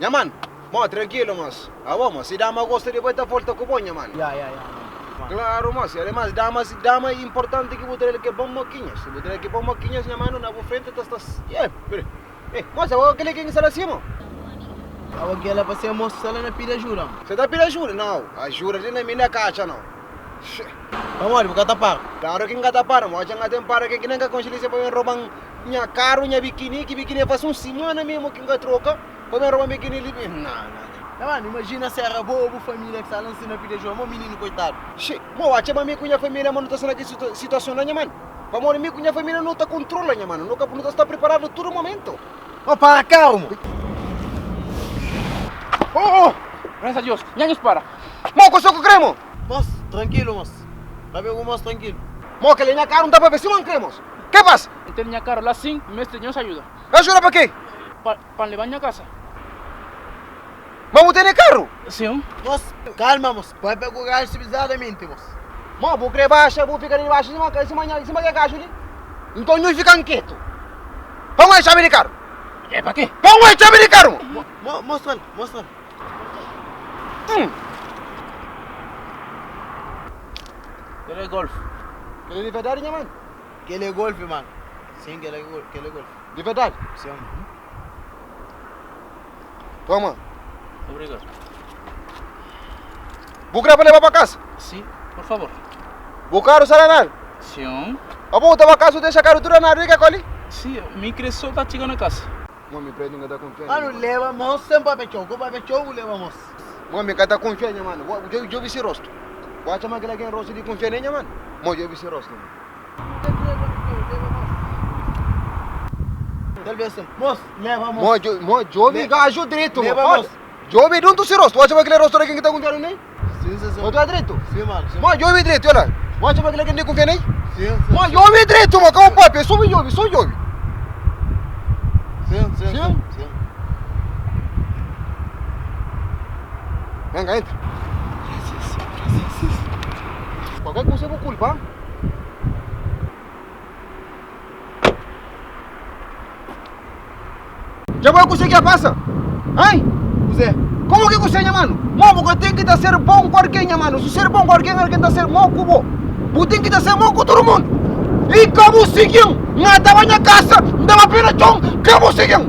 Nha mano, mo tranquilo mos. Abo mo, si dama gosta di bo e ta volta ku bo nha mano. Ya ya ya mano. Claro mos, e ademas damas dama e importante ki bu trael ke bon mokinhas. Si bu trael ke bon mokinhas nha mano na bu frente ta sta ye pere. Eh, mos abo kile kin ki sta la sima? Abo kela pa se mos sta la na pidi ajuda mo. Sa ta pidi ajuda? Nau, ajuda li na mi na ka atxa nau. Pamodi bu ka ta para? Claro ki N ka ta para, mo atxa N ka ten para ken ki nen ka konxe li se pa ben roban nha karu, nha bikini, ki bikini e fasi un simana mesmu ki N ka troka. Pa ben roba bikini li na na na. Nha mano, imajina si era bo o bu familia ki sta la nsina pidi ajuda, mo mininu koitadu. Xi, mo atxa ma mi ku nha familia ma nu ta sta na ki situason la nha mano. Pamodi mi ku nha familia nu ta kontrola nha mano, nu ka nu ta sta preparadu tudu momentu. Mo para karu mo. Oh oh! Graças a Dios, nha nhos para. Mo kusa ku kre mo? Mos, trankilu mos. Papia ku mos trankilu. Mo keli nha karu nta papia sima N kre mos. Ke pasa? N tene nha karu la sin, N meste nhos ajuda. Ajuda pa ke? Pa pa N leba nha kasa. Ma bu tene karu? Sin. Mos, kalma mos. Papia ku gaju sivilizadamenti mos. Mo, bu kre baxa, bu fika di baxu sima sima nha sima ke gaju li? Nton nhu fika nketu. Pa N xabi di karu. E pa ke? Pa N xabi di karu mo. Mo, mostral, mostral. Hum. Kel é golf. Kel é di verdadi nha mano? Kel é golf, mano. Sim, kel é kel é golf. Di verdadi? Sim. Toma. Obrigado. Bu kre pa leba pa kasa? Sim, por favor. Bu karu sta danadu? Sim. Abo bu ta ba kasa bu dexa karu tudu danadu i ke koli? Sim, mi kre so ta txiga na kasa. Mami pretu nka ta kunfia Manu leba mos sem papia txeu, ku papia txeu bu leba mos. Mami ka ta kunfia nha manu. Djobi si rostu. Bu atxa ma kila gen rostu di kunfia ne nha manu? Mo djobi si rostu. Mo mo djobi gaju dretu mo. Leba mos. Djobi duntu si rostu. Bu atxa ma kila rostu di ken ki ta kunfia ne? Sim, sim, sim. Bo ta dretu? Sim, mano. Sim. Mo djobi dretu, olha. Bu atxa ma kila ken di kunfia ne? Sim, sim. Mo djobi dretu mo, ka bu papia, so bu djobi, so djobi. Sim, sim, Sim? sim. Sim. Venga, entra. Qualquer coisa é bu culpa. Dja bo kuse ki a pasa? Hein? Kuse? Como ki kuse nha mano? Mo bu ka ten ki ta ser bon ku algen nha mano. Si ser bon ku algen, algen ta ser mau ku bo. Bu ten ki ta ser mau ku tudu mundu. I ka bu sigin. N ataba nha kasa, N daba pe na txon, ka bu sigin.